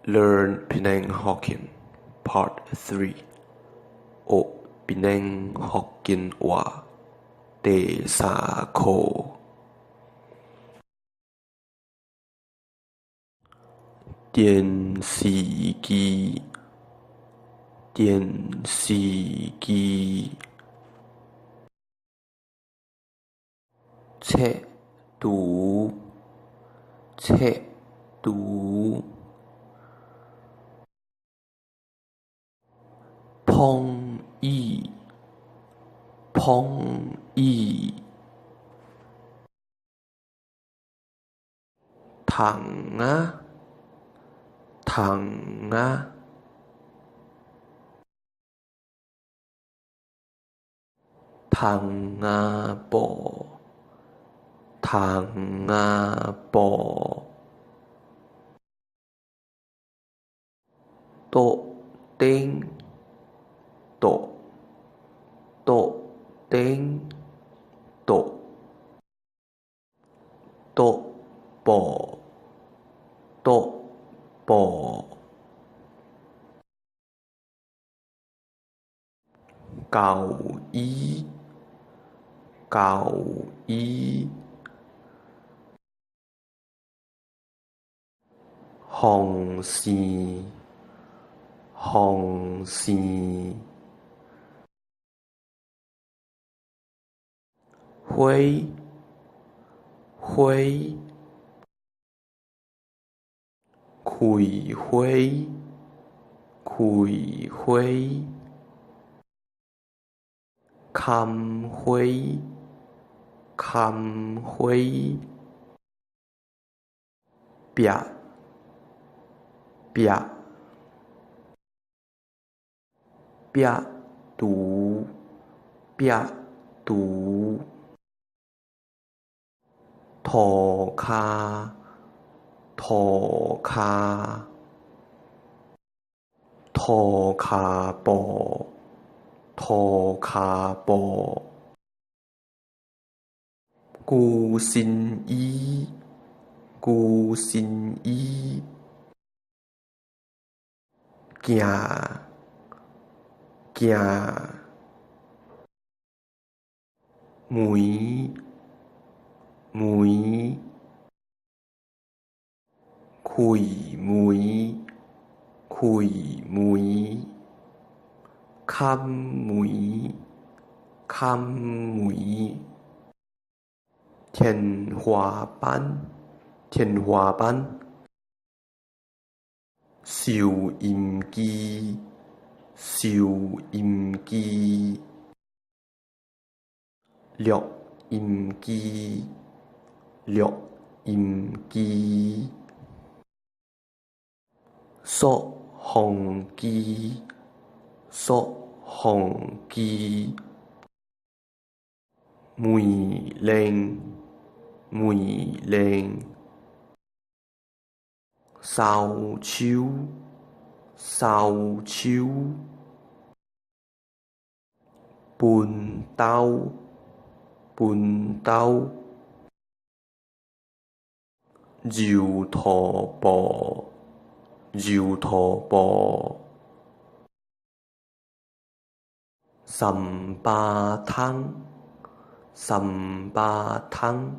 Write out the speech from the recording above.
Learn Penang Hokkien Part 3 學檳城福建話第三課。電視機，電視機。切除，切除。捧椅，捧椅。蟲仔，蟲仔。窗仔布，窗仔布。桌頂，桌，桌頂，桌。桌布，桌布。厚衣，厚衣。風扇，風扇。花，花。開花，開花。崁花，崁花。壁，壁。壁櫥，壁櫥。塗跤，塗跤。塗跤步，塗跤步。求生衣，求生衣。行，行。門，門。開門，開門。崁門，崁門。天花板，天花板。收音機，收音機。錄音機，錄音機。塑封機，塑封機。梅蘭，梅蘭。掃帚，掃帚。歕兜，歕兜。柔塗布，柔塗布。三巴湯，三巴湯。